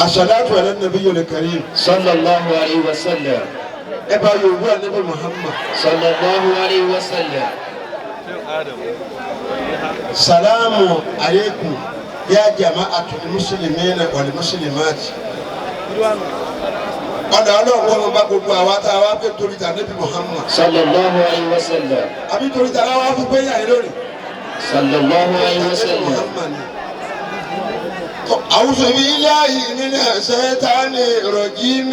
As-salatu ala nabiyil karim. Sallallahu alayhi wa sallam. Ẹ bá Yorùbá Nabi Muhammad. Sallallahu alayhi wa sallam. Salamu alaykum ya jama'atul muslimina wal muslimat. Ọ̀dà ọlọ́run kọ́ bá gbogbo àwa tá a wá pé torí ta Nabi Muhammad. Sallallahu alayhi wa sallam. Àbí torí ta wá fún pé yàrá lónìí. Sallallahu alayhi wa sallam. Muhammad ni. A'udhu billahi minash shaitani rajim.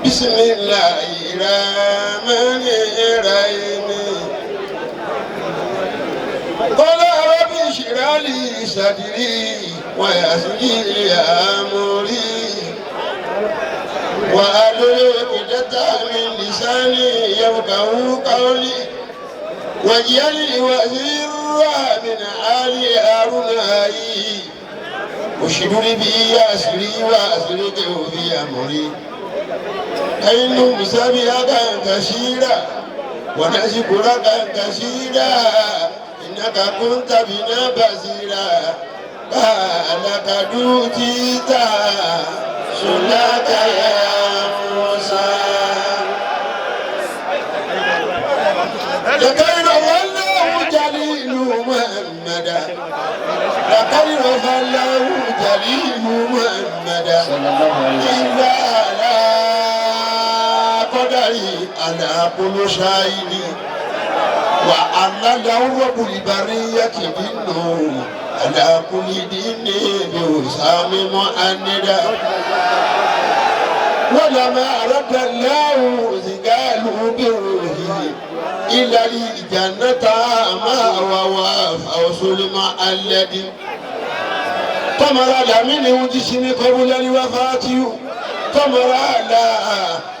Bismillahir rahmanir rahim. Qala rabbi shrah li sadri wa yassir li amri. Wahlul 'uqdatan min lisani yafqahu qawli. Waj'al li waziran min ahli Haruna akhi. اشدد به أسري وأشركه في أمري كي نسبحك كثيرا ونذكرك كثيرا إنك كنت بنا بصيرا قال قد أوتيت سؤلك يا موسى لقد الله جليل محمدا لقد رفع الله جليل محمدا إلا على قدري على كل شاهد وأن له رب البرية بالنور على كل دين بوسام مؤندا ولما رد الله زقاله بروحه إلى الجنة ما ووافى سلم الذي تمر لمن جسم قبل الوفاة تمر لا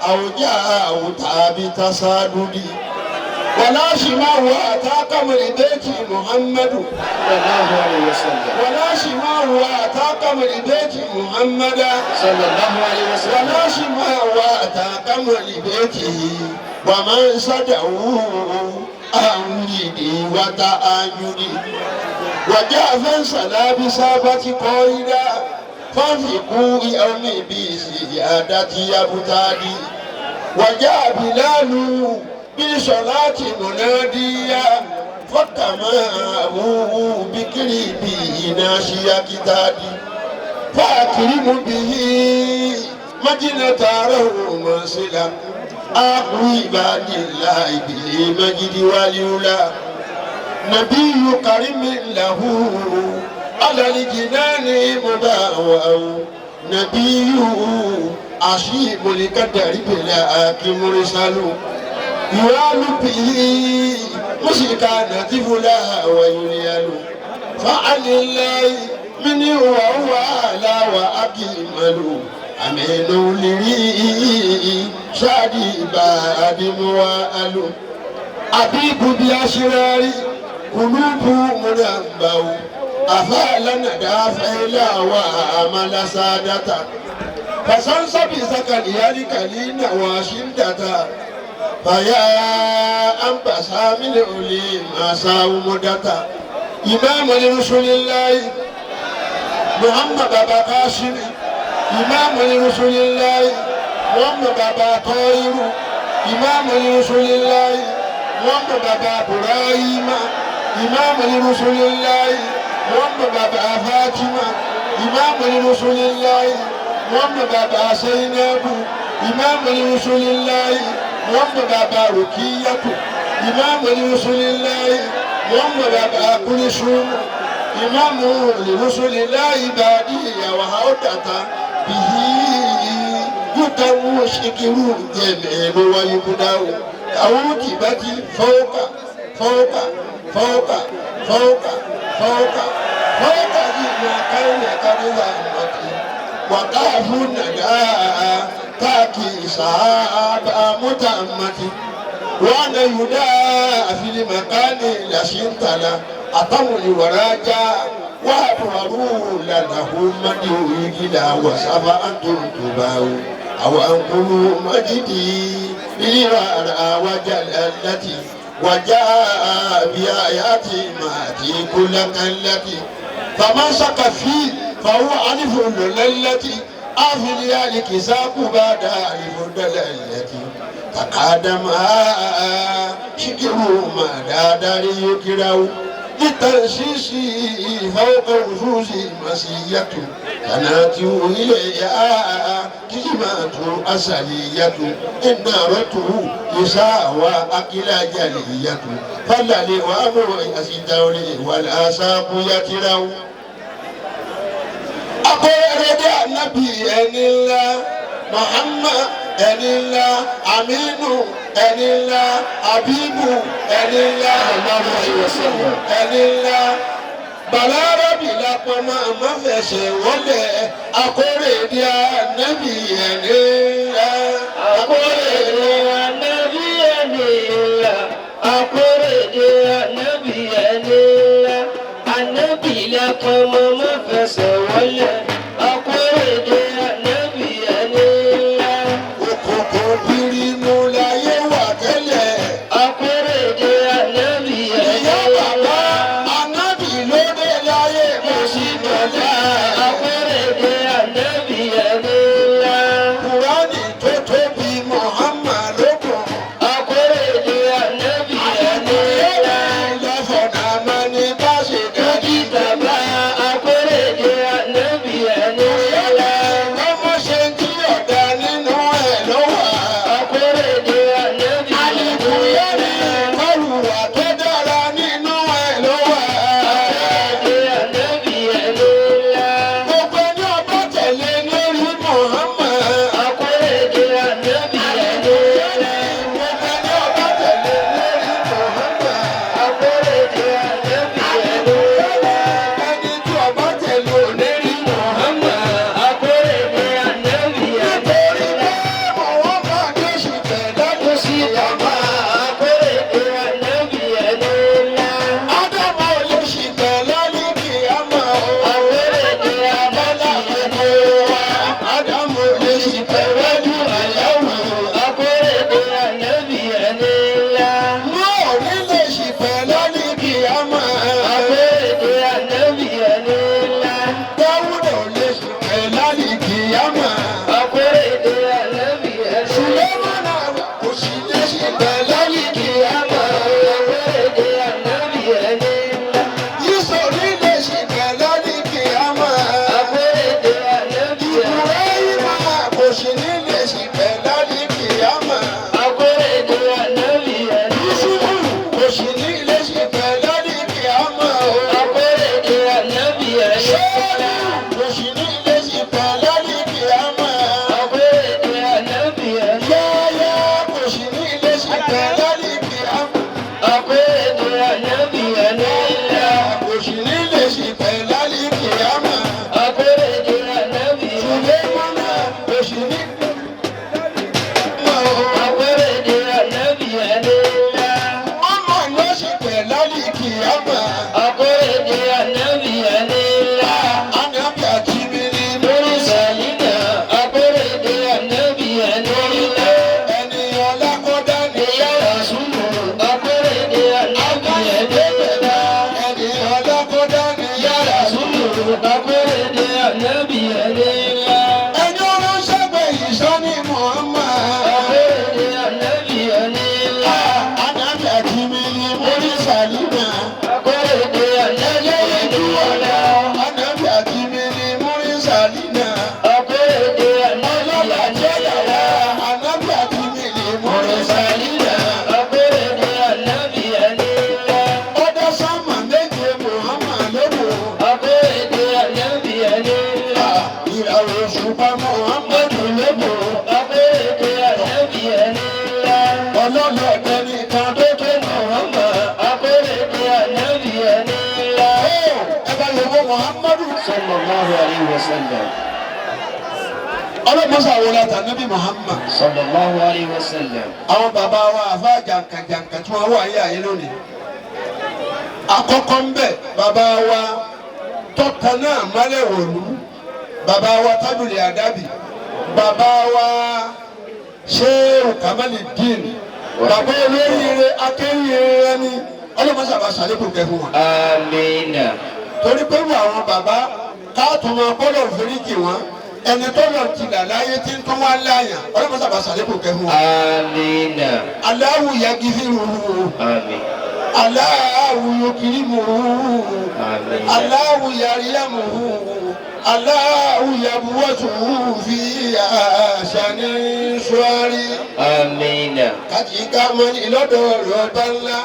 أوجاع تعب تصاددي ولا شماه أتاك من بيت محمد صلى الله عليه وسلم. ولا شماه أتاك من بيت محمد صلى الله عليه وسلم. ولا شماه أتاك من بيته ومن صدعوه أمجدي وتأجدي وجاء فانصلى بسابة قائلا فانفقوا يوم بزيادة يبتادي وجاء بلال بالصلاة مناديا فكما أبوه بكربه ناشيا كتابي فأكرم به مدينة منصلا أخو عباد الله بالمجد والعلا نبي كريم له على الجنان مباوأ نبي عشيب لقدر بلا مرسل يوال به مسكا نتف لها ويليل فعن الله من وهو لا وأكمل أمين لري شادي بعد موال أبيب بأشراري قلوب منبو أفعل ندافع لا وأمل سادة فسنسب سكن كلين وشدة فيا أنبسا من أولي ما ساو مدة إمام لرسول الله محمد بابا قاسم إمام لرسول الله محمد بابا طاهر إمام لرسول الله محمد بابا إبراهيم إمام لرسول الله محمد بابا فاطمة إمام لرسول الله محمد بابا زينب إمام لرسول الله محمد بابا رقية إمام لرسول الله محمد بابا كلثوم إمام لرسول الله بادية وحودة به يتم شكر جميل ويبدأ أوكبت فوق فوق فوق فوق فوق فوق ما كان كرزامتي وقاف النداء تاكي سابع متأمتي وانا يداء في المكان لشنتلا أطول وراجا وأبرروا له مديو وسبع تنتباو أو أنقلوا مجدي للورى وجلالتي وجاء بآياتي ما كل كلتي فمن شك في Fàwọn alifu lọlẹ́lẹ́tì àfìlí àlìkìsákù bá dá alifu dọ́lẹ́lẹ́tì. Kàkàdàmà ṣìkìrù mà dáadáa rí yókìráwó. Lítàṣíṣì fawqa wùsùsì màsíyàtù. Kànáàtì ilẹ̀ kìsìmàtù àṣàlìyàtù. Ìnàrọ̀tù ìsáwà akílájàlìyàtù. Fàlàlì wàhùn àṣìdáwìrì wàlàṣàkú yàtìráwó. Akọ̀rẹ́dẹ́ ànábì ẹni ńlá Muhammad ẹni ńlá Aminu ẹni ńlá Abibu ẹni ńlá Sallallahu alayhi wa sallam. ẹni ńlá Balarabi lápamọ́ àmọ́ fẹsẹ̀ wọlé akọ̀rẹ́dẹ́ ànábì ẹni ńlá. Akórèdè ànábì ẹni ńlá. Akórèdè ànábì ẹni ńlá. Ànábì lẹ́kọ̀ọ́ mọ́ má fẹsẹ̀ wọlé. Akórèdè ànábì ẹni ńlá. Òkùnkùn birimu láyé wà tẹ́lẹ̀. Akórèdè ànábì ẹni Ìyá bàbá ńlá. ànábì lóde láyé mo sì dọ̀lá. Akórèdè ànábì ẹni ńlá. Kùránì tó tóbi Muhammad ló kàn. Akórèdè ànábì ẹni ńlá. Lọ́fọ̀nà máa ní bá ṣe dájú. Bàbá akórèdè ànábì ẹni ńlá. Lọ́mọ ṣe ń tí ọ̀dà nínú ẹ̀ ló wà. Akórèdè ànábì ẹni Àlìkùyẹ́rì ńlá. kọlùwà tó dára nínú ẹ̀ ló wà. Akórèdè ànábì ẹni ńlá. Gbogbo ẹni ọba tẹ̀lé lórí Muhammad. Akórèdè ànábì ẹni ńlá. Gbogbo ẹni ọba tẹ̀lé lórí Muhammad. Akórèdè ànábì ẹni ńlá. Ẹni tí ọba tẹ̀lé ò ní rí Muhammad. Akórèdè ànábì ẹni Nítorí ńlá. pé Muhammad ló sì tẹ̀ lọ́dún sí Bàbá àmà. akórèdè ànábì ẹni ńlá. Ádámù ló sì tẹ̀ lọ́dún kìámà o. Akórèdè ànábì ẹni ńlá. Ádámù ló sì tẹ̀ lọ́dún àyàwó. Akórèdè ànábì ẹni ńlá. Mọ́ ò ní lè sì tẹ̀ lọ́dún kìámà. Akórèdè ànábì ẹni ńlá. Dáwúdà ò lè sì tẹ̀ lọ́dún kìámà. Akórèdè ànábì ẹni ńlá. Sùlẹ́mánà kò sì lè sì tẹ̀ lọ́dún kìámà. Akórèdè ànábì ẹni ńlá. Yísọ̀ ní lè sì tẹ̀ lọ́dún kìámà. Akórèdè ànábì ẹni ńlá. Ìbúrẹ́yìmá kò sì ní lè sì tẹ̀ lọ́dún kìámà. Akórèdè ànábì ẹni ńlá. Yusufu kò sì ní lè sì tẹ̀ lọ́dún kìámà o. Akórèdè ànábì ẹni ńlá. Ṣọ́ọ̀lù kò sì ní lè sì tẹ̀ lọ́dún kìámà. Akórèdè ànábì ẹni ńlá. Yáyá kò sì ní lè sì tẹ̀ lọ́dún kìámà. Akórèdè ànábì ẹni ńlá. Kò sì ní lè sì tẹ̀ lọ́dún kìámà. Akórèdè ànábì ẹni ńlá. Sùlẹ́mánà kò sì ní. Akórèdè ànábì ẹni ńlá. Ọmọ ló sì tẹ̀ lọ́dún kìámà. Akórèdè ànábì ẹni ńlá. Ànábì àti mi ni Lórí sàlínà, akórèdè ànábì ẹni ńlá. ẹni ọlákọ́dá ni. Ìyá Rasulu, akórèdè ànábì ẹni ńlá. Ẹni ọlákọ́dá ni. Ìyá Rasulu, akórèdè ànábì ẹni ńlá. Ẹni ọlọ́sẹ̀gbẹ̀ ìsọ́ ní Muhammad. Akórèdè ànábì ẹni ńlá. Ànábì àti mi ni mórí sàlínà. Akórèdè ànábì ẹni ńlá. Ànábì àti mi ni mórí sàlínà. Akórèdè ànábì Ọlọ́lá ẹni tí ó yà ńlá. wá. Ànábì àti mi ni mórí sàlínà. Akórèdè ànábì ẹni ńlá. Ọdọ sámà méje Muhammad lóko. Akórèdè ànábì ẹni ńlá. Ìràwọ̀ òṣùpá Muhammadu lóko. Akórèdè ànábì ẹni ńlá. Ọlọ́lọ́dẹ nìkan tó tó Muhammad. Akórèdè ànábì ẹni ńlá. Ẹ bá yọ wọ Muhammadu. Sallallahu alayhi wa sallam. Ọlọ́mọṣà wo la tà níbi Muhammad. Sallallahu alayhi wa sallam. Àwọn bàbá wa àfa jàǹkàjàǹkà tí wọ́n wà ayé ayé lónìí. Àkọ́kọ́ ń bẹ̀ bàbá wa tọ́ta náà mọ́lẹ̀ wọ̀lú. Bàbá wa tábìlì àdábì. Bàbá wa Ṣéhù Kamali Dín. Bàbá olóríire akéwìrere ni ọlọ́mọṣà bá ṣàlékún kẹfún wọn. Amina. Torí pé wọ́n àwọn bàbá Káàtó máa kọ́lọ̀ foríjì wọn. Ẹni tó lọ ti là láyé tí ń tún wá láyà. Ọlọ́mọ sábà sàlékò kẹfún wa. Amina. Aláwù yagifiruhu. Amin. Aláwù yukirimuhu. Amin. Aláwù yariyamuhu. Aláwù yabuwatuhu fi àṣàní suwari. Amina. Kàjíkà mọ́ni lọ́dọ̀ rọ̀bà ńlá.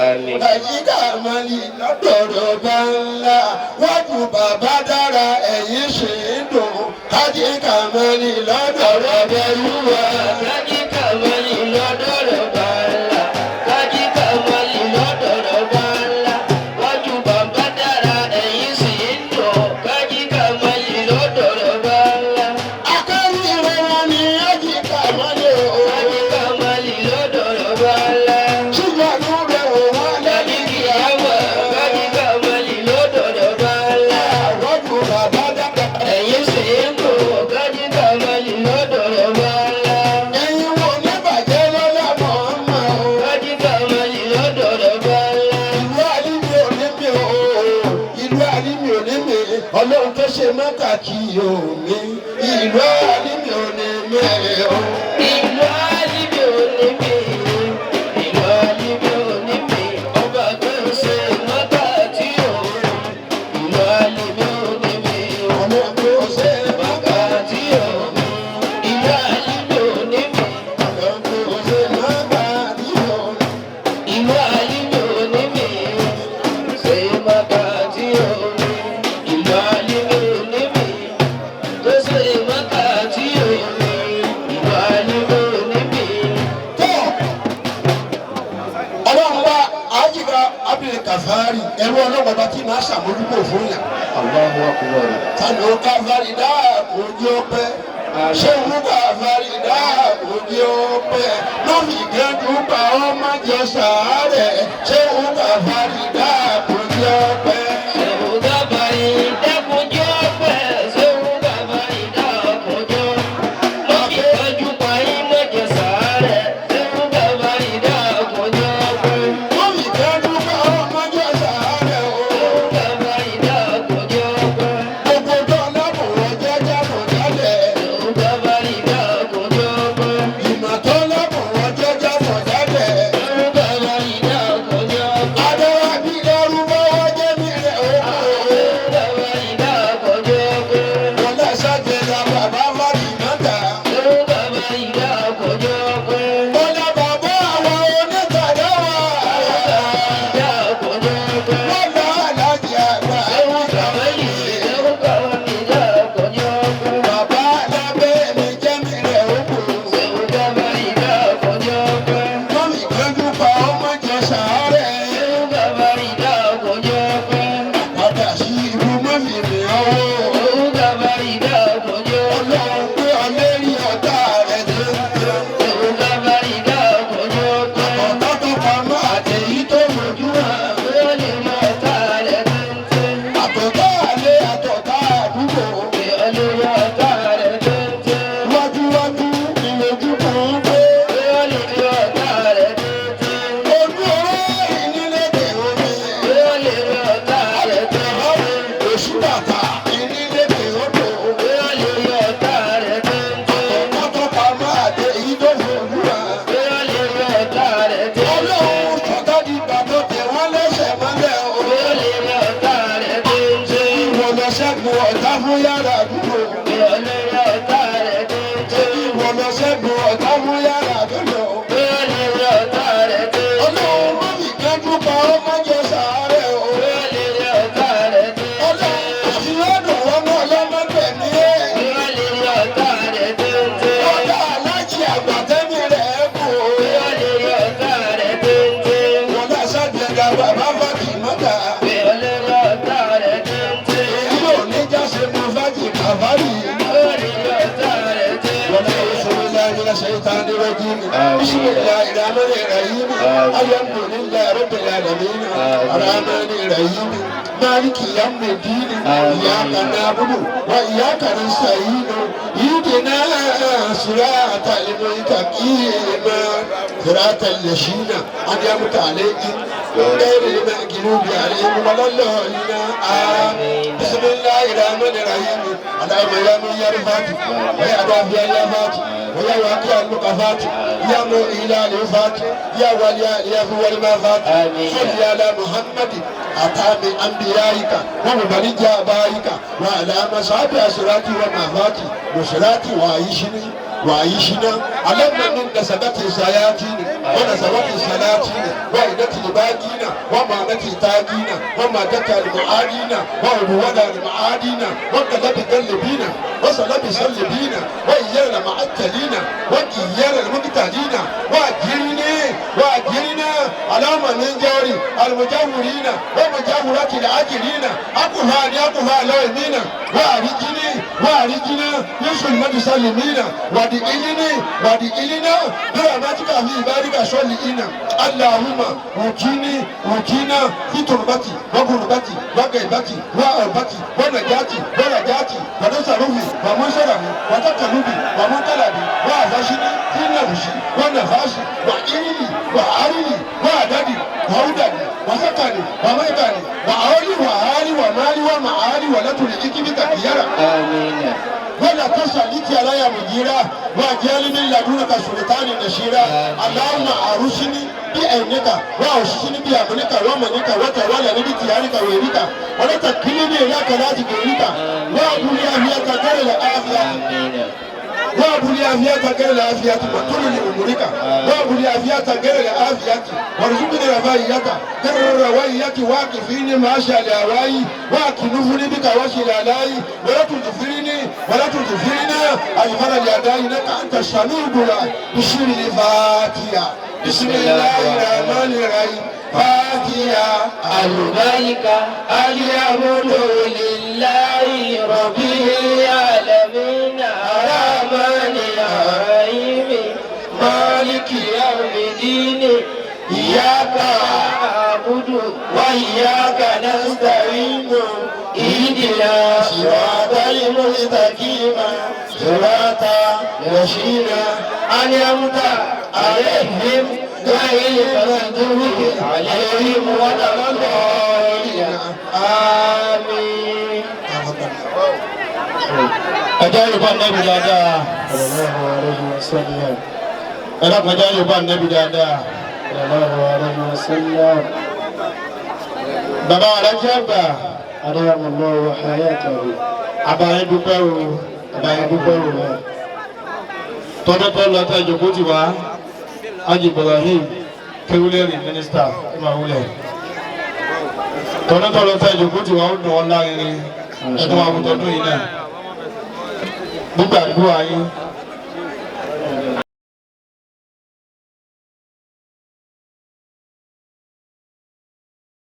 Amin. Kàjíkà mọ́ni lọ́dọ̀ rọ̀bà ńlá. Wájú bàbá dára ẹ̀yìn ṣe ń dùn. Kàjíkà mọ́ni lọ́dọ̀ rọ̀bà lúwa. Kájí kàmálì lọ́dọ̀ rọ̀bà ńlá. Kájí kàmálì lọ́dọ̀ rọ̀bà ńlá. Wájú bàbá dára ẹ̀yìn sì ń dùn. Kájí kàmálì lọ́dọ̀ rọ̀bà ńlá. Akẹ́rù ìrora ni Kàjíkà mọ́ni o. Kájí kàmálì lọ́dọ̀ rọ̀bà ńlá. Ṣùgbọ́n rẹ̀ wò wọ́n Kájí lẹ́ni kìyàmọ̀. Kájí kàmálì lọ́dọ̀ rọ̀bà ńlá. Wájú bàbá dára. Ẹ̀yìn sì ń dùn. Kájí kàmálì lọ́dọ̀ rọ̀bà ńlá. Ẹ̀yin wo ní bàjẹ́ lọ́lá mọ̀ ọ́n mọ̀ o. Kájí kàmálì lọ́dọ̀ rọ̀bà ńlá. Ìlú Àlímì ò ní mi o. Ìlú Àlímì ò ní mi. Ọlọ́run tó ṣe mọ́tà kí o mi. Ìlú Àlímì ò ní mi o. Ìlú Àlímì ò ní mi, ìlú Àlímì ò ní mi, ọba tó ń ṣe mọ́tà tí ò rí. Ìlú Àlímì ò ní mi, Ọlọ́run tó ṣe mọ́tà mọ́tà tí ò rí. Ìlú Àlímì ò ní mi, Ọlọ́run tó ṣe mọ́tà kí o mi. ìlú Àlímì ò ní mi, ṣe mọ́tà tí ò rí. Ìlú Àlímì ò ní mi, tó ṣe mọ́tà tí ò rí. Ìlú Àlímì ò ní mi. Tó Ọlọ́run wá Àjíkà Abdul Kafari ẹ̀rú ọlọ́run ọba tí màá ṣàmójúkò fún yàn. Allahu akbar. Sanu kafari dáàbò ojú ọpẹ́. Ṣéwú kafari dáàbò ojú ọpẹ́. Lómi gẹ́dú pa ọmọ jẹ sàárẹ̀. Ṣéwú kafari dáàbò ojú ọpẹ́. Lómi gẹ́dú pa ọmọ jẹ sàárẹ̀ o. Gbogbo dọ́là bò wọ́n jẹ́ jábọ̀ jálẹ̀. Ìmọ̀ tó lọ́bù wọ́n jẹ́ jábọ̀ jálẹ̀. Adára bí lẹ́rú bá wọ́n jẹ́ mi rẹ̀ o. Wọ́n lẹ́sẹ̀ jẹ́ la bàbá Fáàlì mọ́ta. Bọ́lá bàbá àwọn onítàdá wa. Bọ́lá aláàjì àgbà àwọn kàwéyé. Bàbá lábẹ́ mi jẹ́ mi rẹ̀ ó kù. Mọ́mì kánjú pa ọmọ jẹ sàárẹ̀. Padà sí ibú mọ́mì mi ọwọ́. Ọlọ́run pé ọlẹ́rìí ọ̀tá rẹ̀ tó ń tẹ́. Ọ̀tá tó pamọ́ àtẹ̀yí tó mojú hàn. Àtọ̀tá àlé àtọ̀tá àdúgbò. Wájúwájú ìlójú kan ń gbé. Olú ọ̀rọ̀ ìnílẹ̀kẹ̀ omi. Oṣù bàtà ìnílẹ̀kẹ̀ odò. Ọ̀tá tó pamọ́ àtẹ̀yí tó fojú hàn. Ọlọ́run sọ̀tá di bàtọ̀ tẹ̀ wọ́n lẹ́sẹ̀ mọ́lẹ̀ o. Ìwọ lọ ṣẹ́gun ọ̀tá fún yàrá àdúgbò. Ìwọ lọ ṣẹ́gun ọ̀tá fún yàrá àdúgbò. Ọlọ́run má fi kánjú pa ọmọ jẹ sàárẹ̀ o. Ọlọ́run àti lọ́dún wọn náà lọ́mọgbẹ̀mí ẹ̀. Ọ̀dà aláàjì àgbàtẹ́mi rẹ̀ kù o. Wọ́n lọ ṣàjẹgà bàbá fàkì mọ́tà. Èyí ò ní jáse mọ fàkì kàfárì. Wọ́n lọ sọ̀rọ̀ láyé الشيطان الرجيم. بسم الله الرحمن الرحيم. الحمد لله رب العالمين. الرحمن الرحيم. مالك يوم الدين إياك نعبد وإياك نستعين اهدنا صراط المستقيم صراط الذين أنعمت عليهم غير المغضوب عليهم ولا الضالين. آمين. بسم الله الرحمن الرحيم. اللهم يا من يرفعك ويا دافع الآفات ويا واقع المقافات يا مؤيل الوفات يا ولي الياف والمافات. صل على محمد أتام أنبيائك ومبلغ آبائك وعلى مصاب أسراتي ومافاتي نصراتي وعيشني وعيشنا علمنا من نسبة سياتين ونسبة سلاتين وإنة الباقين ومعنة تاقين وما دكا المعادين وعدونا المعادين وقلب قلبين وصلب سلبين وإيانا معتلين وإيانا المقتلين وأجرني وأجرنا على من جاري المجاورين ومجاورات العاجلين أقفاني أقفا لومين وأرجني وأرجنا يسر المتسلمين ودئلني ودئلنا برحمتك في عبادك صالحين. اللهم وجيني وجينا في تربتي وغربتي وغيبتي وأربتي ونجاتي ورجاتي ونصرفي ومنصرفي وتقلبي ومنقلبي وعفشني في نفسي ونفاسي وإلي وعرلي وعددي وعودني وسكني وميتني وعولي وعالي ومالي ومعالي ولا تلئك بك خيرا. آمين. ولا تسلط علي مجيرا واجعل من لدنك سلطان نشيرا. اللهم أرشني بعينك وأرشني بأمرك ومنك وتولني بتيارك ويرك ولا تكلني إلى كلاتك غيرك وأبلي عافية غير العافية. آمين. وأبلي عافية غير العافية وطول أمورك وأبلي عافية غير العافية وارزقني رفاهية غير الرواية واقفين ما شاء الهواي واكنفني بك وشل علي ولا تغفرني ولا تغفرنا أجمل اليدين إنك أنت السميع الدعاء. بشر الفاتحة. بسم الله الرحمن الرحيم. فاتحة. الباركة الحمد لله رب العالمين الرحمن الرحيم مالك يوم الدين إياك نعبد وإياك نستعين اهدنا صراط المستقيم صراط الذين أنعمت عليهم غير المغضوب عليهم ولا الضالين. آمين. Ẹjọ́ Yorùbá nẹ́bi dáadáa. Sallallahu alayhi wa sallam. Ẹlọ́pàá ẹjọ́ Yorùbá nẹ́bi dáadáa. Sallallahu alayhi wa sallam. Bàbá Alájí àgbà Adama Allahu hayatahu. àbáyé dúpẹ́ o, àbáyé dúpẹ́ o. Tọ́jọ́ tó lọ tẹ́ ìjòkó ti wá, Haji Ibrahim Kéwúlérì mínísítà ẹ máa wúlẹ̀. Tọ́jọ́ tó lọ tẹ́ ìjòkó ti wá ó dùn ọ́ lárinrin ẹ tó máa wù tọdún yìí náà. Gbígbàdúrà yín